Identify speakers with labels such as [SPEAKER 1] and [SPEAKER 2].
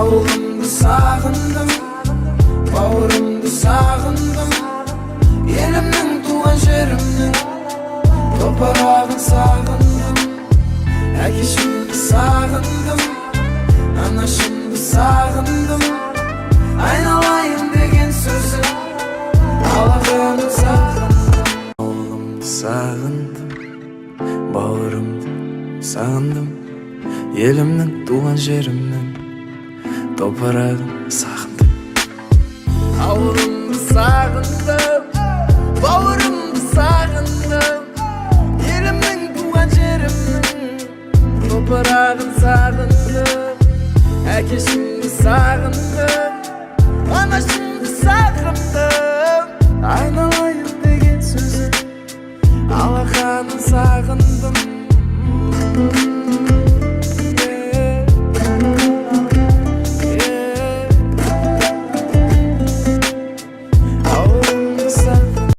[SPEAKER 1] Ауылымды сағындым, бауырымды сағындым, елімнің, туған жерімнің топырағын сағындым. Әкешімді сағындым, анашымды сағындым, айналайын деген сөзін, алақанын сағындым. Ауылымды сағындым, бауырымды сағындым, елімнің, туған жерімнің топырағын сағындым. Ауылымды сағындым, бауырымды сағындым, елімнің, туған жерімнің топырағын сағындым. Әкешімді сағындым, анашымды сағындым, айналайын деген сөзін, алақанын сағындым.